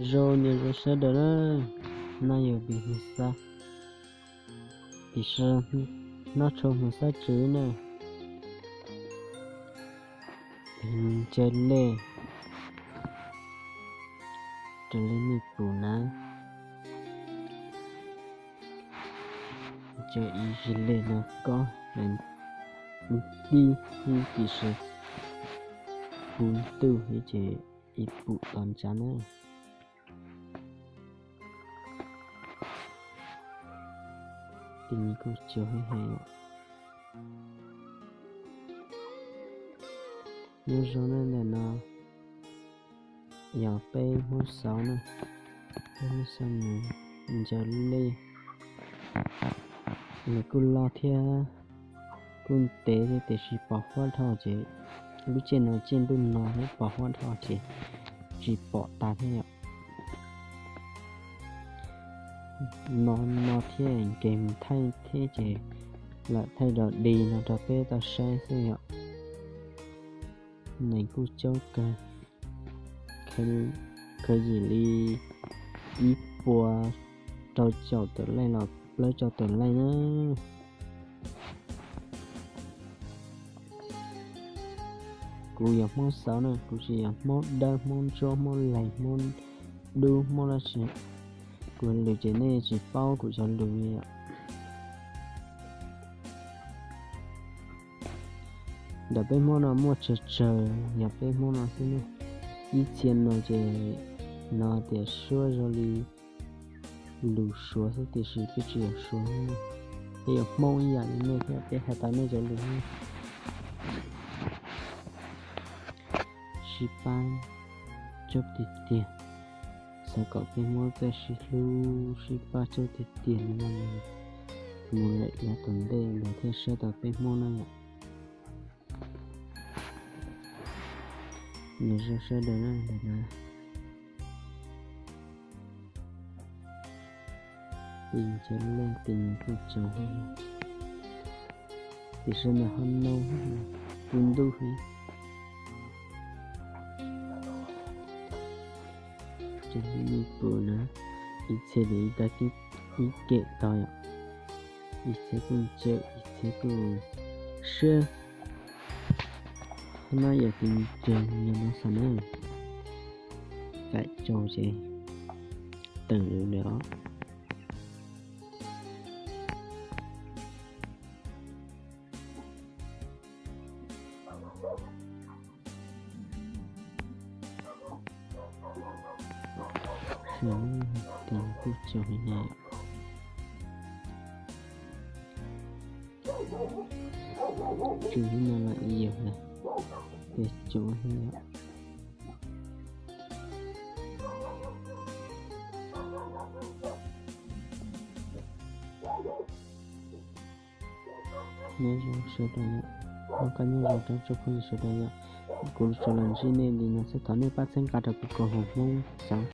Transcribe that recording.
Zoo nyob zoo sawv daws na, no yog vim hmoov xab, tiam sis noj tshua hmoov xab tswv na, ncaws lej raws li nej pum na, ncaws ib zig lej no kob tib ib tiam sis puv ntuj ib ces ib pum tom ntsa na. Tis kuj cog heev heev. Nyob zoo na, ntawm no yog peb Hmoob Xauv na, peb Hmoob Xauv mus ncaws lej, nws kuj loj thiab kuj ntev thiab tiam sis pos huab dhau ces lub caij no caij ntuj no thiab pos huab dhau ces tsis pom tas thiab yom. No no thiab nkees mus thaij thiab ces lawm thaij dog dig no rau peb tau saib xwb yom. Neeg kuj coob kawg, khaws yim li ib puas rau caum tawm leej los plaub caum tawm leej na. Kuv yog Hmoob Xauv na, kuv tsis yog Hmoob Dawb, Hmoob Ntsuab, Hmoob Leeg, Hmoob Dub, Hmoob dab tsi. Kuv lus ces nej tsis paub kuv cov lus li yom. Ntawm peb Hmoob no muaj tsawg tsawg, yog peb Hmoob no xwb ne. Ib txhia no ces no tias Suav zoo li lus Suav xwb tiam sis peb tsis yog Suav, peb yog Hmoob ib yam li nej thiab, peb hais tau nej cov lus. Sib pab coob tiag tiag, xav kom peb Hmoob txawj sib hlub sib pab coob tiag tiag li no, mus lawm yav tom ntej lawv thiaj saib tau peb Hmoob na. Nyob zoo sawv daws na, ntawm no tis ncaws lej tis nws kuj cog, tiam sis mas ho noo, kuj ntuj heev. Ces nej pum na, ib txhia ces ib tag kis ib kem tau yom, ib txhia kuj ncaws, ib txhia kuj siab. Qhov no yog tis ncaws nyob no xav na, txaim tsaus ces teem lawm os. Tis kuj cog li na. Tis no los ib yam na, tis cog li na. Nyob zoo sawv daws yom, noj qab nyob zoo rau tsoom phooj ywg sawv daws yom. Kuv tsuas los ntsib nej li no xwb, thov nej pab txhawb nqa rau kuv koom haum Hmoob Xauv